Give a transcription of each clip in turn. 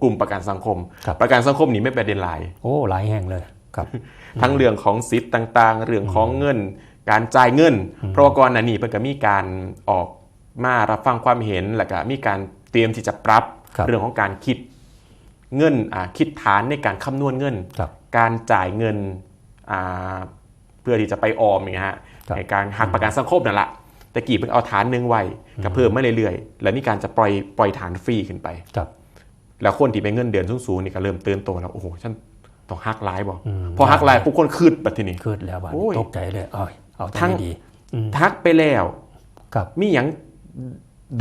ກຸ່ມປະກັນສັງຄົມ ครับ ປະກັນສັງຄົມນີ້ແມ່ນປະເດັນຫຼາຍ ໂອ້ ຫຼາຍແຫ່ງເລີຍ ครับ ທັງເລື່ອງຂອງສິດຕ່າງໆ ເລື່ອງຂອງເງິນ ການຈ່າຍເງິນ ເພາະວ່າກ່ອນໜ້ານີ້ເພິ່ນກໍມີການອອກມາຮັບຟັງຄວາມເຫັນ ແລ້ວກໍມີການຕຽມທີ່ຈະປັບ ครับ ເລື່ອງຂອງການຄິດເງິນ ອ່າ ຄິດຖານໃນການຄຳນວນເງິນ ครับ ການຈ່າຍເງິນ ອ່າ ເພື່ອທີ່ຈະໄປອອມນີ້ຮະ ครับ ໃນການຫັກປະກັນສັງຄົມນັ້ນລະ ແຕ່ກີ້ເພິ່ນເອົາຖານໜຶ່ງໄວ້ ກໍເພີ່ມມາເລື້ອຍໆ ແລ້ວມີການຈະປ່ອຍ ປ່ອຍຖານຟຣີຂຶ້ນໄປ ครับ ແລ້ວຄົນທີ່ໄດ້ເງິນເດືອນສູງໆນີ້ກໍເລີ່ມຕື່ນໂຕແລ້ວ ໂອ້ໂຫ ສັນຕ້ອງຫັກຫຼາຍບໍ່ อืม ພໍຫັກຫຼາຍປຸບຄົນຄຶດບັດທີນີ້ ຄຶດແລ້ວບັດ ໂອ້ຍ ຕົກໃຈເລີຍ ເອີຍ ເອົາແຕ່ ທັງ ດີ ອືມ ຫັກໄປແລ້ວ ครับ ມີຫຍັງ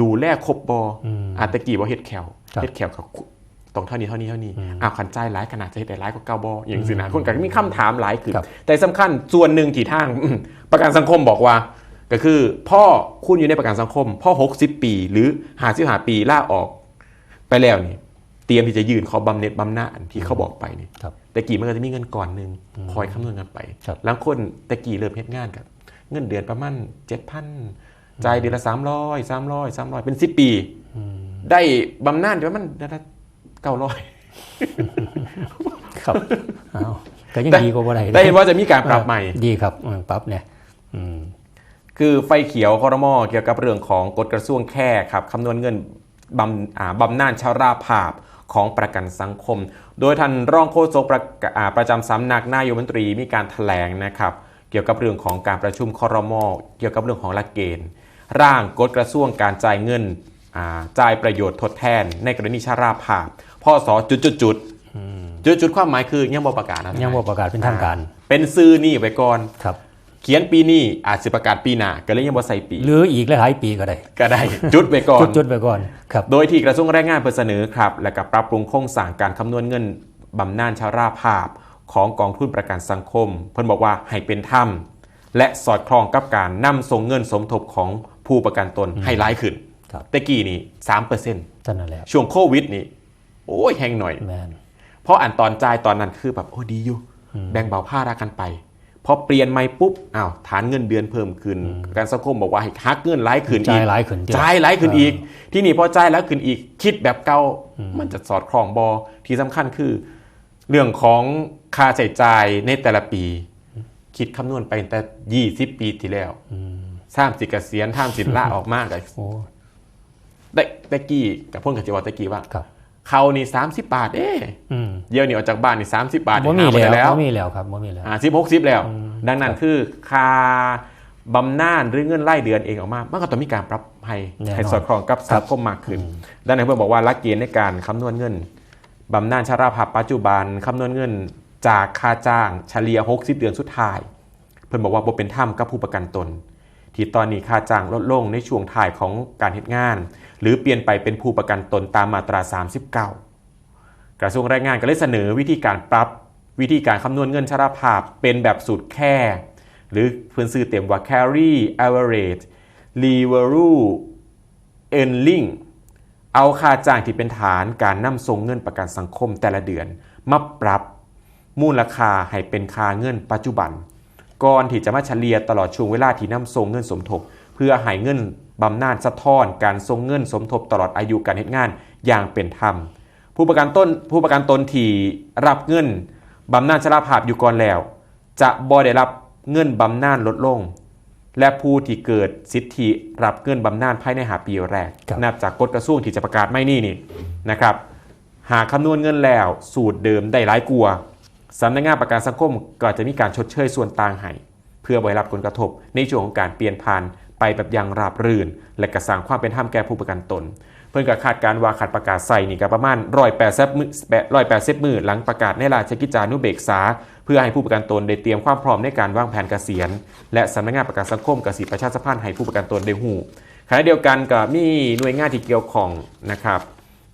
ດູແລຄົບບໍ່ อืม ອາ ແຕ່ກີ້ວ່າເຮັດແຂ້ວ ครับ ເຮັດແຂ້ວກໍຕ້ອງເທົ່ານີ້ເທົ່ານີ້ເທົ່ານີ້ อืม ອ້າວ ຄັນຈ່າຍຫຼາຍກໍໜ້າຈະເຮັດໄດ້ຫຼາຍກວ່າເກົ່າບໍ່ ຫຍັງຊີ້ນະ อืม ຄົນກໍມີຄຳຖາມຫຼາຍຂຶ້ນ ครับ ແຕ່ສຳຄັນສ່ວນໜຶ່ງທີ່ທາງ ປະກັນສັງຄົມບອກວ່າ ກໍຄືພໍຄຸນຢູ່ໃນປະກັນສັງຄົມ ພໍຫົກສິບປີ ຫຼື ຫ້າສິບຫ້າປີ ລາອອກໄປແລ້ວນີ້ ຕຽມທີ່ຈະຍື່ນຂໍບຳເໜັດບຳນານທີ່ເຂົາບອກໄປນີ້ ครับ ແຕ່ກີ້ມັນກໍຈະມີເງິນກ້ອນໜຶ່ງ อืม ຄອຍຄຳນວນກັນໄປ ครับ ລາງຄົນແຕ່ກີ້ເລີ່ມເຮັດງານກໍເງິນເດືອນປະມານເຈັດພັນ ຈ່າຍເດືອນລະສາມຮ້ອຍ ສາມຮ້ອຍ ສາມຮ້ອຍ ເປັນສິບປີ อืม ໄດ້ບຳນານປະມານເດືອນລະເກົ້າຮ້ອຍ ครับ ເອົາ ກໍຍັງ ແຕ່ ດີກວ່າບໍ່ໄດ້ ໄດ້ເຫັນວ່າຈະມີການປັບໃໝ່ ເອີ ດີครับ ເອີ ປັບແດ່ ອືມ ຄືໄຟຂຽວ ຄ.ລ.ມ. ກ່ຽວກັບເລື່ອງຂອງກົດກະຊວງແຄ ຄັບ ຄຳນວນເງິນບຳ ອ່າ ບຳນານຊະລາພາບຂອງປະກັນສັງຄົມ ໂດຍທ່ານຮອງໂຄສົກປະ ອ່າ ປະຈຳສຳນັກນາຍົກລັດຖະມົນຕີມີການຖະແຫຼງນະຄັບ ກ່ຽວກັບເລື່ອງຂອງການປະຊຸມ ຄ.ລ.ມ. ກ່ຽວກັບເລື່ອງຂອງຫຼັກເກນຮ່າງກົດກະຊວງການຈ່າຍເງິນ ອ່າ ຈ່າຍປະໂຫຍດທົດແທນໃນກໍລະນີຊະລາພາບ ພ.ສ. ຈຸດໆໆ ອືມ ຈຸດໆ ຄວາມໝາຍຄືຍັງບໍ່ປະກາດນະ ຍັງບໍ່ປະກາດເປັນທາງການ ອ່າ ເປັນຊື່ນີ້ໄວ້ກ່ອນ ครับ ຂຽນປີນີ້ອາດຊິປະກາດປີໜ້າ ກໍເລີຍຍັງບໍ່ໃສ່ປີ ຫຼືອີກຫຼາຍໆປີກໍໄດ້ ກໍໄດ້ ຈຸດໄວ້ກ່ອນ ຈຸດໄວ້ກ່ອນ ครับ ໂດຍທີ່ກະຊວງແຮງງານເພິ່ນສະເໜີ ຄັບ ແລ້ວກໍປັບປຸງໂຄງສ້າງການຄຳນວນເງິນບຳນານຊະລາພາບຂອງກອງທຶນປະກັນສັງຄົມ ເພິ່ນບອກວ່າໃຫ້ເປັນທຳ ແລະ ສອດຄ່ອງກັບການນຳສົ່ງເງິນສົມທົບຂອງຜູ້ປະກັນຕົນ ອືມ ໃຫ້ຫຼາຍຂຶ້ນ ครับ ແຕ່ກີ້ນີ້ສາມເປີເຊັນ ເທົ່ານັ້ນແຫຼະ ຊ່ວງໂຄ ວິດນີ້ ໂອ້ຍ ແຮງໜ້ອຍ ແມ່ນ ເພາະອັນຕອນຈ່າຍຕອນນັ້ນຄືແບບ ໂອ້ ດີຢູ່ ອືມ ແບ່ງເບົາພາລະກັນໄປ ພໍປ່ຽນໃໝ່ປຸບ ອ້າວ ຖານເງິນເດືອນເພີ່ມຂຶ້ນ ອືມ ປະກັນສັງຄົມບອກວ່າໃຫ້ຫັກເງິນຫຼາຍຂຶ້ນອີກ ຈ່າຍຫຼາຍຂຶ້ນ ຈ່າຍຫຼາຍຂຶ້ນອີກ ເອີ ທີນີ້ພໍຈ່າຍຫຼາຍຂຶ້ນອີກ ຄິດແບບເກົ່າ ອືມ ມັນຈະສອດຄ່ອງບໍ່? ທີ່ສຳຄັນຄື ເລື່ອງຂອງຄ່າໃຊ້ຈ່າຍໃນແຕ່ລະປີ ຄິດຄຳນວນໄປຕັ້ງແຕ່ ຊາວ ປີທີ່ແລ້ວ ອືມ ຊາວ ຊິກະສຽນ ຊາວ ຊິລາອອກມາກໍ ໂອ້ ແຕ່ ແຕ່ກີ້ ກັບເພິ່ນກໍຊິເວົ້າແຕ່ກີ້ວ່າ ເຂົ້ານີ້ສາມສິບບາດເດ້ ອືມ ດຽວນີ້ອອກຈາກບ້ານນີ້ສາມສິບບາດ ບໍ່ມີແລ້ວ ບໍ່ມີແລ້ວຄັບ ບໍ່ມີແລ້ວ ອ່າ ສິບ ຫົກສິບແລ້ວ ອືມ ດັ່ງນັ້ນ ຄັບ ຄືຄ່າບຳນານ ຫຼື ເງິນລາຍເດືອນເອງອອກມາ ມັນກໍຕ້ອງມີການປັບໃຫ້ ແນ່ນອນ ໃຫ້ສອດຄ່ອງກັບສັງຄົມມາກຂຶ້ນ ອືມ ດັ່ງນັ້ນເພິ່ນບອກວ່າຫຼັກເກນໃນການຄຳນວນເງິນ ບຳນານຊະລາພາບປັດຈຸບັນ ຄຳນວນເງິນຈາກຄ່າຈ້າງ ສະເລ່ຍຫົກສິບເດືອນສຸດທ້າຍ ເພິ່ນບອກວ່າບໍ່ເປັນທຳກັບຜູ້ປະກັນຕົນ ທີ່ຕອນນີ້ຄ່າຈ້າງລົດລົງໃນຊ່ວງທ້າຍຂອງການເຮັດງານ ຫຼື ປ່ຽນໄປເປັນຜູ້ປະກັນຕົນຕາມມາດຕາສາມສິບເກົ້າ ກະຊວງແຮງງານກໍເລີຍສະເໜີວິທີການປັບ ວິທີການຄຳນວນເງິນຊະລາພາບເປັນແບບສູດແຄ ຫຼື ເພິ່ນຊື່ເຕັມວ່າ Carry Average Revenue Earned Link ເອົາຄ່າຈ້າງທີ່ເປັນຖານການນຳສົ່ງເງິນປະກັນສັງຄົມແຕ່ລະເດືອນ ມາປັບມູນລະຄ່າໃຫ້ເປັນຄ່າເງິນປັດຈຸບັນ ກ່ອນທີ່ຈະມາສະເລ່ຍຕະຫຼອດຊ່ວງເວລາທີ່ນຳສົ່ງເງິນສົມທົບ ເພື່ອໃຫ້ເງິນບຳນານສະທ້ອນການສົ່ງເງິນສົມທົບຕະຫຼອດອາຍຸການເຮັດງານຢ່າງເປັນທຳ. ຜູ້ປະກັນຕົນ ຜູ້ປະກັນຕົນທີ່ຮັບເງິນບຳນານຊະລາພາບຢູ່ກ່ອນແລ້ວ ຈະບໍ່ໄດ້ຮັບເງິນບຳນານລົດລົງ ແລະ ຜູ້ທີ່ເກີດສິດທິຮັບເງິນບຳນານພາຍໃນຫ້າປີແລກ ນັບຈາກກົດກະຊວງທີ່ຈະປະກາດໃໝ່ນີ້ນີ້ນະຄັບ ຫາກຄຳນວນເງິນແລ້ວສູດເດີມໄດ້ຫຼາຍກວ່າ ສຳນັກງານປະກັນສັງຄົມກໍຈະມີການຊົດເຊີຍສ່ວນຕ່າງໃຫ້ ເພື່ອບໍ່ໃຫ້ຮັບຜົນກະທົບໃນຊ່ວງຂອງການປ່ຽນຜ່ານໄປແບບຢ່າງລາບລື່ນ ແລະ ກະສ້າງຄວາມເປັນທຳແກ່ຜູ້ປະກັນຕົນ. ເພິ່ນກໍຄາດການວ່າຄັນປະກາດໃຊ້ນີ້ກໍປະມານຮ້ອຍແປດສິບມື້ ຮ້ອຍແປດສິບມື້ຫຼັງປະກາດໃນລາຊະກິດຈານຸເບກສາ ເພື່ອໃຫ້ຜູ້ປະກັນຕົນໄດ້ຕຽມຄວາມພ້ອມໃນການວາງແຜນກະສຽນ ແລະ ສຳນັກງານປະກັນສັງຄົມກໍຊິປະຊາສຳພັນໃຫ້ຜູ້ປະກັນຕົນໄດ້ຮູ້. ຂະນະດຽວກັນກໍມີໜ່ວຍງານທີ່ກ່ຽວຂ້ອງນະຄັບ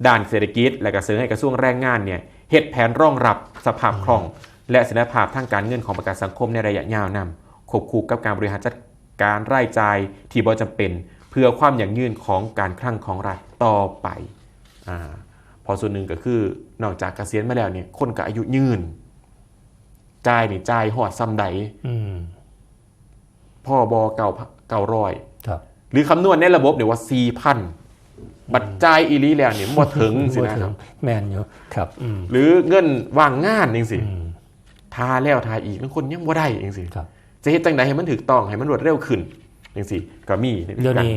ດ້ານເສດຖະກິດ ແລະ ກະເສີຍໃຫ້ກະຊວງແຮງງານເນຍ ເຮັດແຜນຮອງຮັບສະພາບຄ່ອງ ແລະ ສະຖານະພາບທາງການເງິນຂອງປະກັນສັງຄົມໃນໄລຍະຍາວນຳ ຄວບຄູ່ກັບການບໍລິຫານຈັດການລາຍຈ່າຍທີ່ບໍ່ຈຳເປັນ ເພື່ອຄວາມຢັ້ງຢືນຂອງການຄັງຂອງລັດຕໍ່ໄປ. ອາ ເພາະສ່ວນໜຶ່ງກໍຄື ນອກຈາກກະສຽນມາແລ້ວນີ້ ຄົນກໍອາຍຸຍືນ ຈ່າຍນີ້ຈ່າຍຮອດສ່ຳໃດ? ອືມ ພໍບໍ່ ເກົ້າ ເກົ້າຮ້ອຍ ຄັບ ຫຼື ຄຳນວນໃນລະບົບນີ້ວ່າສີ່ພັນ ບັດຈ່າຍອີ່ຫຼີແລ້ວນີ້ມັນບໍ່ເຖິງຊີ້ນະ ບໍ່ເຖິງ ແມ່ນຢູ່ ຄັບ ອືມ ຫຼືເງິນວ່າງງານຈັ່ງຊີ້ ອືມ ຖ້າແລ້ວຖ້າອີກ ລາງຄົນຍັງບໍ່ໄດ້ຈັ່ງຊີ້ ຄັບ ຈະເຮັດຈັ່ງໃດໃຫ້ມັນຖືກຕ້ອງ ໃຫ້ມັນລວດເລັວຂຶ້ນຈັ່ງຊີ້ກໍມີ ດຽວນີ້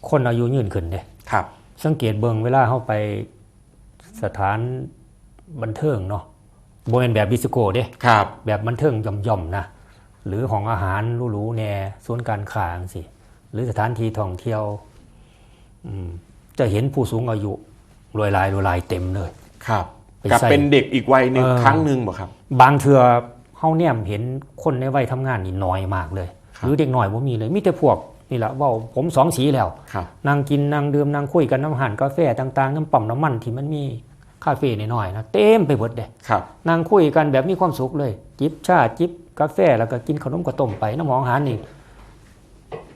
ຄົນອາຍຸຍືນຂຶ້ນເດ້ ຄັບ ສັງເກດເບິ່ງເວລາເຮົາໄປສະຖານບັນເທີງເນາະ ບໍ່ແມ່ນແບບດິສໂກ້ເດ້ ຄັບ ແບບບັນເທີງຢ່ອມໆນະ ຫຼືຫ້ອງອາຫານຫຼູໆແດ່ ສູນການຄ້າຈັ່ງຊີ້ ຫຼືສະຖານທີ່ທ່ອງທ່ຽວ ອືມ ຈະເຫັນຜູ້ສູງອາຍຸຫຼວຍຫຼາຍຫຼວຍຫຼາຍເຕັມເລີຍ ຄັບ ໄປໃຊ້ ກໍເປັນເດັກອີກໄວໜຶ່ງ ເອີ ຄັ້ງໜຶ່ງບໍ່ຄັບ? ບາງເທື່ອເຮົາແນມເຫັນຄົນໃນໄວທຳງານນີ້ໜ້ອຍມາກເລີຍ ຫຼືເດັກນ້ອຍບໍ່ມີເລີຍ ມີແຕ່ພວກນີ້ລະ ເວົ້າຜົມສອງສີແລ້ວ ນັ່ງກິນນັ່ງດື່ມນັ່ງຄຸຍກັນນຳຮ້ານກາແຟຕ່າງໆ ນຳປ້ຳນ້ຳມັນທີ່ມັນມີ ຄາເຟນ້ອຍໆນະ ເຕັມໄປເບິດເດ້ ນັ່ງຄຸຍກັນແບບມີຄວາມສຸກເລີຍ ຈິບຊາຈິບກາແຟ ແລ້ວກໍກິນເຂົ້າໜົມເຂົ້າຕົ້ມໄປ ນຳຫ້ອງອາຫານນີ້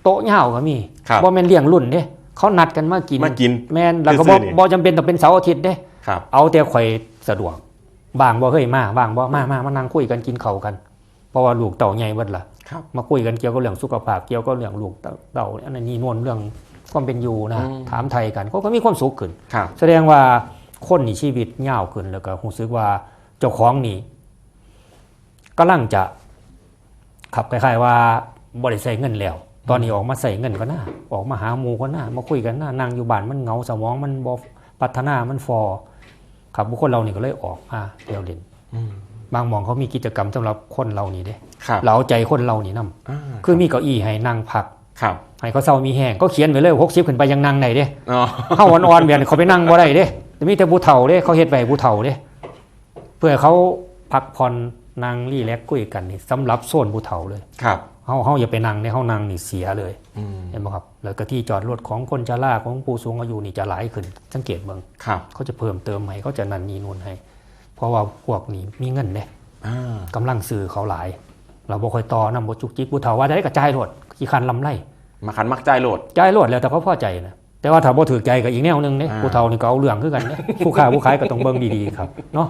ໂຕະຍາວກໍມີ ບໍ່ແມ່ນລ້ຽງລຸ້ນເດ້ ເຂົານັດກັນມາກິນ ມາກິນ ແມ່ນ ແລ້ວກໍບໍ່ ບໍ່ຈຳເປັນຕ້ອງເປັນເສົາອາທິດເດ້ ເອົາແຕ່ຂ້ອຍສະດວກ ວ່າງບໍ່ເຮີ້ຍ ມາ ວ່າງບໍ່ ມາ ມາ ມານັ່ງຄຸຍກັນກິນເຂົ້າກັນ ເພາະວ່າລູກເຕົ້າໃຫຍ່ເບິດລະ ມາຄຸຍກັນກ່ຽວກັບເລື່ອງສຸຂະພາບ ກ່ຽວກັບເລື່ອງລູກເຕົ້າ ອັນນັ້ນນີ້ໂນ່ນ ເລື່ອງຄວາມເປັນຢູ່ນະ ຖາມໄຖ່ກັນ ເຂົາກໍມີຄວາມສຸກຂຶ້ນ ສະແດງວ່າຄົນນີ້ຊີວິດຍາວຂຶ້ນ ແລ້ວກໍຮູ້ສຶກວ່າເຈົ້າຂອງນີ້ກຳລັງຈະ ຄັບ ຄ້າຍໆວ່າບໍ່ໄດ້ໃຊ້ເງິນແລ້ວ ຕອນນີ້ອອກມາໃຊ້ເງິນກ່ອນນາ ອອກມາຫາໝູ່ກ່ອນນາ ມາຄຸຍກັນນາ ນັ່ງຢູ່ບ້ານມັນເຫງົາ ສະໝອງມັນບໍ່ພັດທະນາ ມັນຟໍ ຄັບ ບຸກຄົນເຫຼົ່ານີ້ກໍເລີຍອອກມາທ່ຽວຫຼິ້ນ ບາງໝ່ອງເຂົາມີກິດຈະກຳສຳລັບຄົນເຫຼົ່ານີ້ເດ້ ເຮົາເອົາໃຈຄົນເຫຼົ່ານີ້ນຳ ຄືມີເກົ້າອີ່ໃຫ້ນັ່ງພັກ ໃຫ້ເຂົາເຊົາມີແຮງ ເຂົາຂຽນໄວ້ເລີຍ ຫົກສິບຂຶ້ນໄປຍັງນັ່ງໄດ້ເດ້ ເຮົາອ່ອນໆແບບນີ້ເຂົາໄປນັ່ງບໍ່ໄດ້ເດ້ ມີແຕ່ຜູ້ເຖົ້າເດ້ ເຂົາເຮັດໄວ້ໃຫ້ຜູ້ເຖົ້າເດ້ ເພື່ອໃຫ້ເຂົາພັກຜ່ອນ ນັ່ງຣີແລັກຄຸຍກັນນີ້ ສຳລັບໂຊນຜູ້ເຖົ້າເລີຍ ເຮົາ ເຮົາຢ່າໄປນັ່ງເດ້ ເຮົານັ່ງນີ້ເສຍເລີຍ ເຫັນບໍ່ຄັບ? ແລ້ວກໍທີ່ຈອດລົດຂອງຄົນຊະລາ ຂອງຜູ້ສູງອາຍຸນີ້ຈະຫຼາຍຂຶ້ນ ສັງເກດເບິ່ງ ເຂົາຈະເພີ່ມເຕີມໃຫ້ ເຂົາຈະນັ້ນນີ້ໂນ່ນໃຫ້ ເພາະວ່າພວກນີ້ມີເງິນເດ້ ກຳລັງຊື້ເຂົາຫຼາຍ ລາວບໍ່ຄ່ອຍຕໍ່ນຳ ບໍ່ຈຸກຈິກ ຜູ້ເຖົ້າວ່າໃດກໍຈ່າຍໂລດ ຂີ້ຄ້ານລຳໄລ ມັກຄັນມັກຈ່າຍໂລດ ຈ່າຍໂລດແລ້ວແຕ່ເຂົາພໍໃຈນະ ແຕ່ວ່າຖ້າບໍ່ຖືກໃຈກໍອີກແນວໜຶ່ງເດ້ ອ່າ ຜູ້ເຖົ້ານີ້ກໍເອົາເລື່ອງຄືກັນເດ້ ຜູ້ຄ້າຜູ້ຂາຍກໍຕ້ອງເບິ່ງດີໆ ຄັບເນາະ